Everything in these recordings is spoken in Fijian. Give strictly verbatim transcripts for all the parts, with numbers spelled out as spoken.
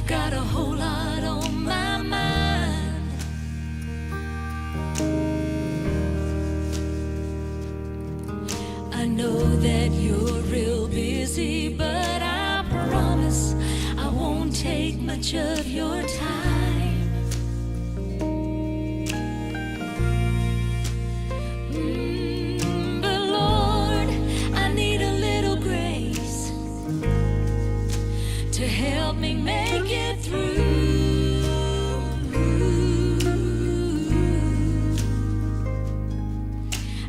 Got a whole lot on my mind. I know that you're real busy, but I promise I won't take much of your time. Mm, but Lord, I need a little grace to help me make it through.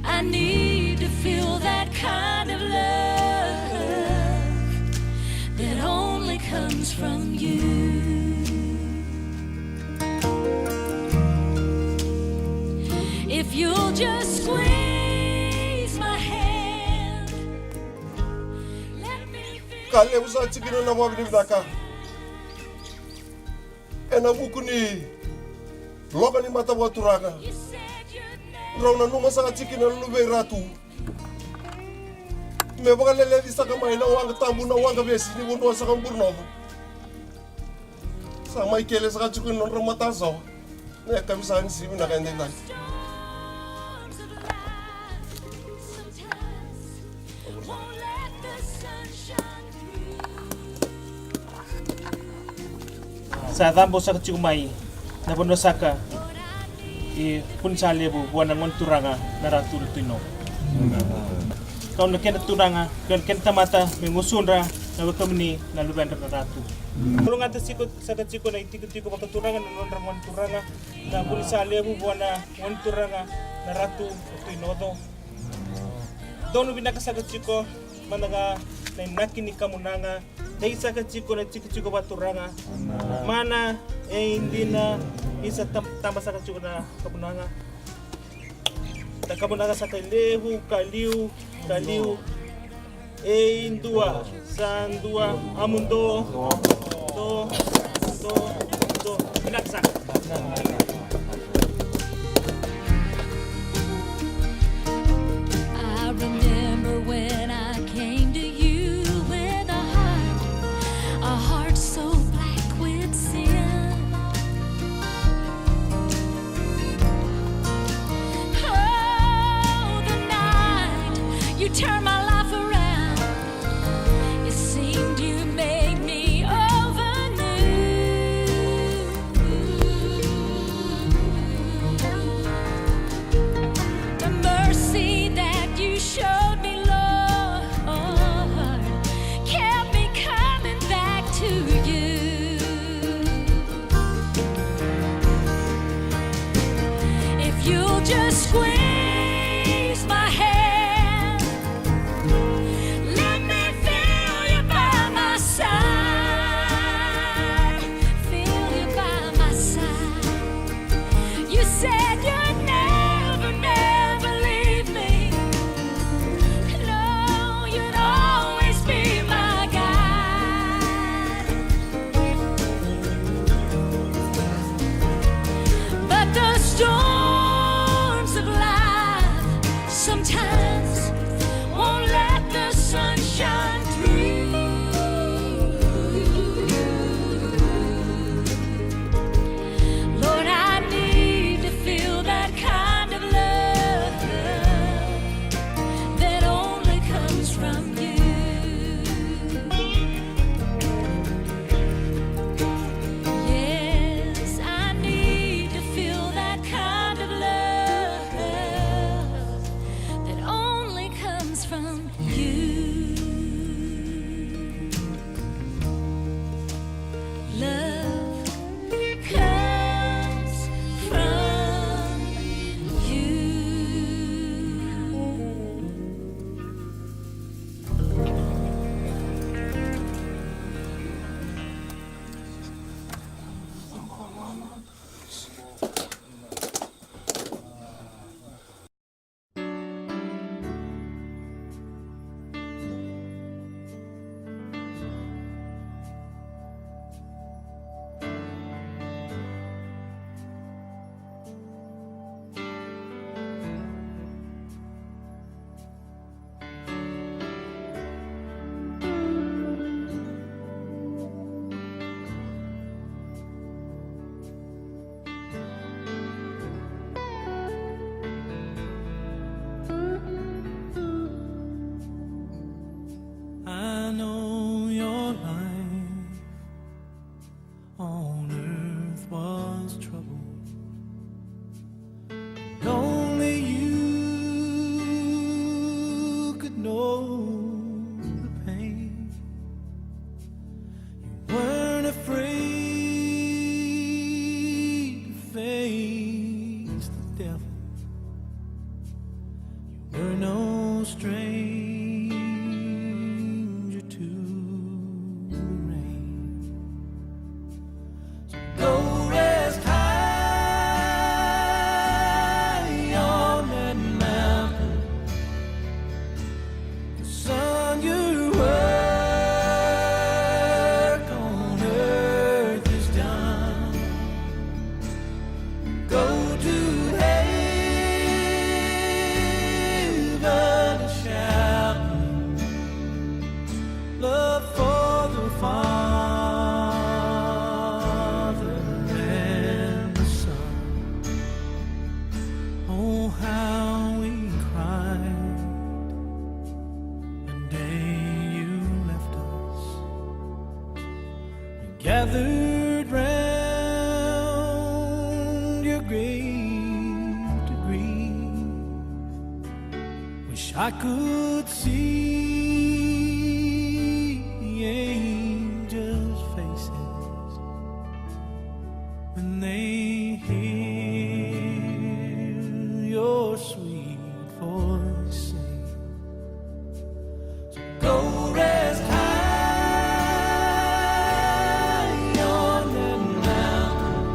I need to feel that kind of love that only comes from you. If you'll just squeeze my hand, let me feel. Ka levu sa tikina na vakavinavinaka ena vuku ni loka ni mata vakaturaga. Drau nanuma saka tikina na luvei Ratu me vakaleleci saka mai na waqa tabu, na waqa vesi ni vanua saka Burenortho. Sa mai kele saka tiko ni nodra matasawa na yakavi saka ni siga vinaka edaidai. Sa cabo saka tiko mai na vanua saka i Vunisalevu vua na gone turaga na Ratu na Tui Noqo. Kau na kena turaga, kau na kena tamata me gusudra na wekamuni na luvedra na Ratu. Kalougata siko saka tiko na itikotiko vakaturaga na nodra gone turaga na Vunisalevu vua na gone turaga na Ratu na Tui Noqo. Donu vinaka saka tiko mada ga na inaki ni kamunaga. Dei saka tiko na tikotiko vakaturaga. Mana e dina ni sa tam-, taba saka tiko na kamunaga. Na kamunaga saka levu ka liu, ka liu. E dua, sa dua, amu do, do, do, do. Vinaka saka. I remember when I came to you with a heart, a heart so black with sin. Oh, the night you turned my life around. It seemed you made me over new. The mercy that you showed me, Lord, kept me coming back to you. If you'll just squeeze my hand, Know your life on earth was troubled. Only you could know the pain. You weren't afraid to face the devil. You were no stranger to the rain. So go rest high on that mountain. The sun, your work on earth is done. Go to heaven and shout love for the Father and the Son. Oh, how we cried the day you left us. We gathered round your grave to grieve. Wish I could see the angels' faces when they hear your sweet voice sing. So go rest high on that mountain.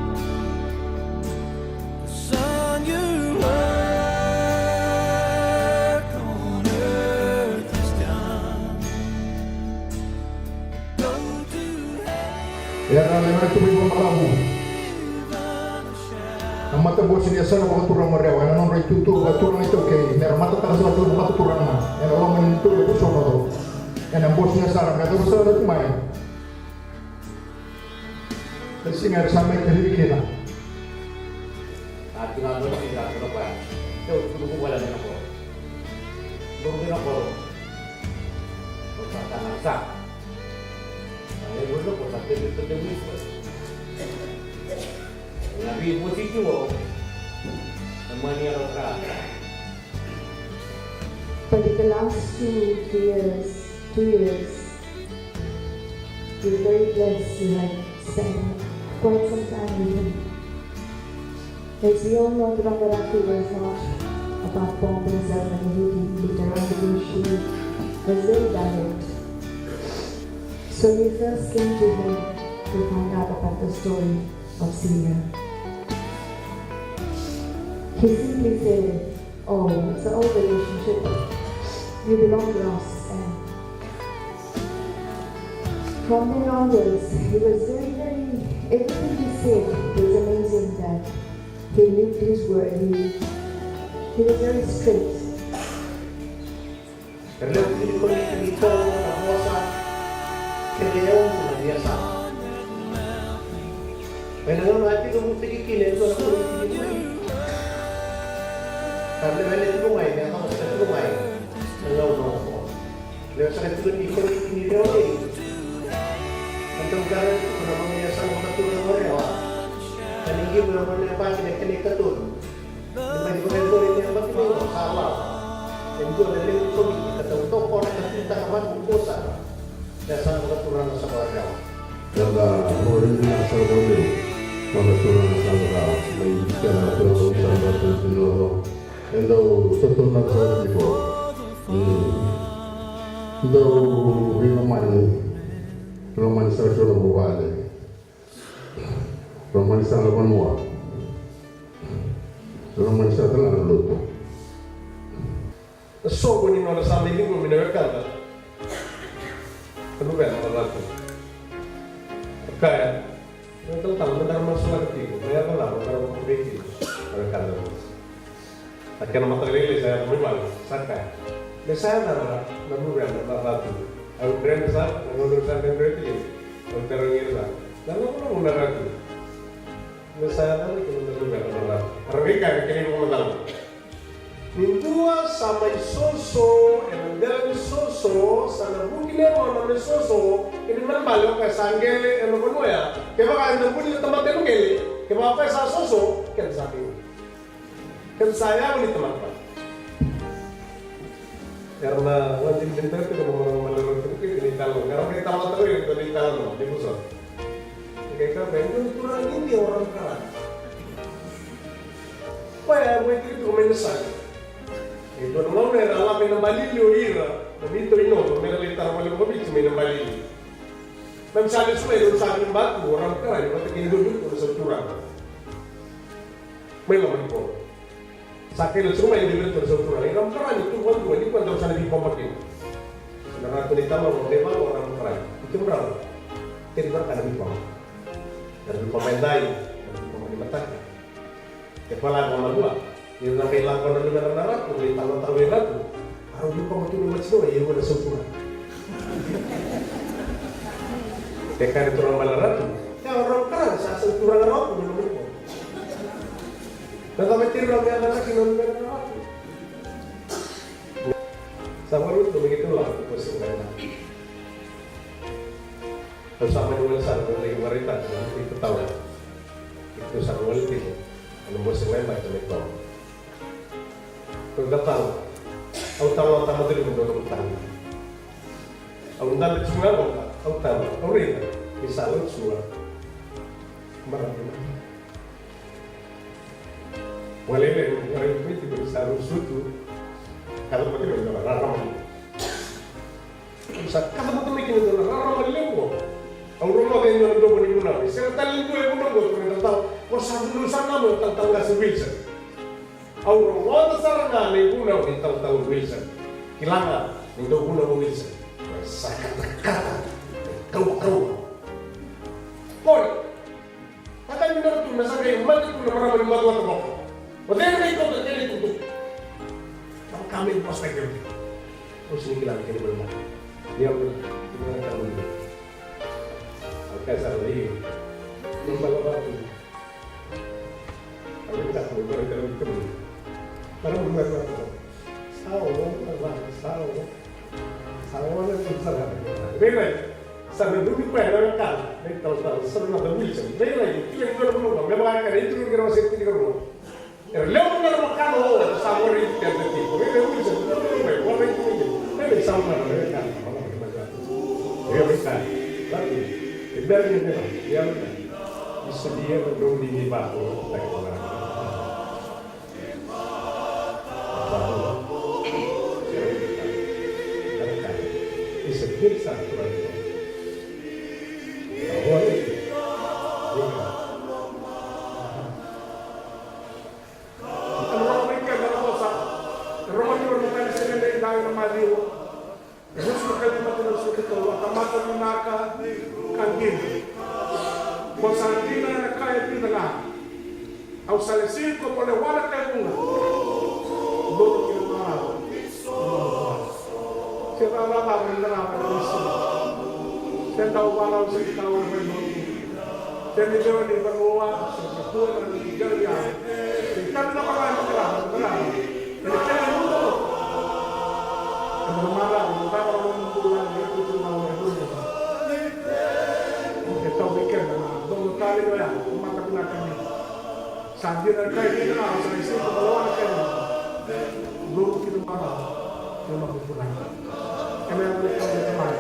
The sun, your work on earth is done. Go to heaven. Era na lewe na tuba i Vamalavu. Na matabose ni yasana vakaturaga o Rewa, ena nodra itutu vakaturaga iTaukei, mera matataka sara tu na mataturaga ena loma ni tolu e vusonoto. Ena bose ni yasana me yacova sara tu mai. Na siga era sa mai kacivi kina. A tiko na dua na siga, a tiko na koya. Teu tukutuku vale na koro. Dou kina koro. Ko sa tana sa. Na levu na ko sa teu, teu, teu, teu. Na vei mo tiko. Na mani a rau ka. But in the last two, three years, two years, we're very blessed to have spent quite some time with him. As we all know, Turaga Ratu was not a backbone person, and he did, he did around the bush, he was very direct. So we first came to him to find out about the story of Celia. He simply said, "Oh, it's an old relationship. You belong to us." And from then onwards, he was very, very, everything he said was amazing that he lived his word. He, he was very strict. Era levu ni koni ni tou na vosa kei na yau na via sa. Mai na gauna a tiko mutaki kina e dua na koni ni koni. Ka lewe lewe tiko mai, me a kama sa tiko mai na gauna oqo. Lewe saka tiko ni koni ni lewe nei. Na tau kara tiko na maga ni a sa na vakaturaga o Rewa. Ka ni qimo na maga ni a paki na kena ikatolu. Ni mai vakayacori ni yabaki mai oqo sa lava e dua na lewe ni komiti ka tau tokona ka tutaka vakaukauwa sara. Ia sa na vakaturaga sa vakarawa. Ia da vakavinaka sara vakalevu. Vakaturaga sa vakarawa. Mai kena turaga sa vakaturaga. E dau totona sara tiko. Dau veilomani. Veilomani sara tiko na vuvale. Lomani sara na vanua. Lomani sara tale ga na lotu. Na soqo ni nona sa mai ciqomi na wekada na luvena na Ratu. Kaya, na talatala, me daru masulaka tiko, me yaco na, me daru masulaka tiko na wekada. A kena mataka lailai sa yaco mai vale, sa kaya, me sa yaco na, na luvena na Ratu. Au dredre sara, na gauna au sa dredre tiko, au tarogi ira sara, na cava na vuna, Ratu? Me sa yaco na kena luvena na Ratu. Ra qai kaya na kena ivakamacala, ni dua sa mai soso ena bera ni soso So, sa na vuki na yagona me soso, kena ibalebale o koya sa qele ena vanua ya. Kevaka eda buli na tamata ena qele, kevaka o koya sa soso, keda sa qele. Keda sa yavu ni tamata. Era na wati ni tamata, keda na mana mana na tamata, keda ni talo, keda ni talo, keda ni talo, ni buso. Keda ka, keda ni talo, ni dia orang karan. Koya e wai tiko mai na sala. E dua na gauna era a lako mai na balili o ira na neitou inono me ra lai tara vale vakaviti mai na balili. Keimami sa lesu mai, keimami sa veibataki o Ramakarani vata kei dua na neitou na sauturaga mai loma ni koro. Sa kei lesu mai e dua na neitou na sauturaga, i Ramakarani, tu vakadua, nikua daru sa na veibaba kina. Na ratu ni tama o Ramakarani, i kemudrau, kei na ka na veibaba. Na veibaba e dai, na veibaba ni mataka. E koya lako na lua. Ia na qai lako na luve na ratu, qai talo talo i ratu. A rau vei koya tu na matino, ia ua na sautura. E kaya na turaga mai na ratu. Ia o rau kara, sa sautura na ratu, na luve ko. Na cava tiri rau vei na ratu, na luve na ratu. Sa varu tu, me ke tu lako, ko se na. Au sa mani wale sara na lai waraitaka na neitou tatawa. Keitou sa wale tiko ena bose mai bata mai toka. Keitou tatawa. Au talo, au talo tale me dua na matani. Au dabe tu ga qo, au talo, au raica ni sa lau sua. Marama. Wale, wale, wale, wale, wale, sa lau sua tu. Kala mate mai na rarama. Sa kata vata mai kina dua na rarama levu. Au rogoca e dua na domo ni vunau. Sega tale ni dua e vunau qo, turaga talatala. Ko sa vunau sara ga mai o talatala qase Wilson. Au rogoca sara ga na ivunau ni talatala Wilson. Kila ga ni dau vunau o Wilson. Sa katakata. Kaukauwa. Oi. Vaka ni dua tu na sa qai mate tu na marama ni Macuata Voko. O cei na qai kauta kena itukutuku? Ka vaka me vosa kina. Au sega ni kila na kena ibalebale. Ia, au kaya, au kaya sara, io. Ni bala vatu. Au kaya, au kaya, au kaya, au kaya. Marama ni Macuata Voko. Sa o, sa o. Sa o na ni sa na. Rairai. Sa na dumi koya na wekana. Na italatala sa na Wilson. Rairai. Kila ni dua na vanua. Me vaka kaya na ituru kei na wase tinikarua. Era levu na wekana o sa warai tiko. Rairai Wilson. Rairai sa na wekana. Rairai sa na wekana. Rairai sa na wekana. Rairai sa na wekana. Rairai sa na wekana. E rusu na kalima, rusu na kalima, rusu na kalima, rusu na kalima, ka dina. Ko sa dina na ka e dina ga. Au sa lesi iko mo lewa na kai vuqa. Lotu ki na marau. Se valavava ni marau na isi. Se dau valau se dau na mai lotu. Sega ni lewe ni vanua, se kakua na ni Kalilia. Se itavi na marama, marama, marama. Ena kena iukuuku. Ena marama, marama, marama, marama, marama. E tau vei keda na domo tale oya, mata vinaka ni. Sa dina na kai dina, sa isi ko na lawa na kai dina. Lotu ki na marama, na noqu vunau. Ena yaca ni Tamai.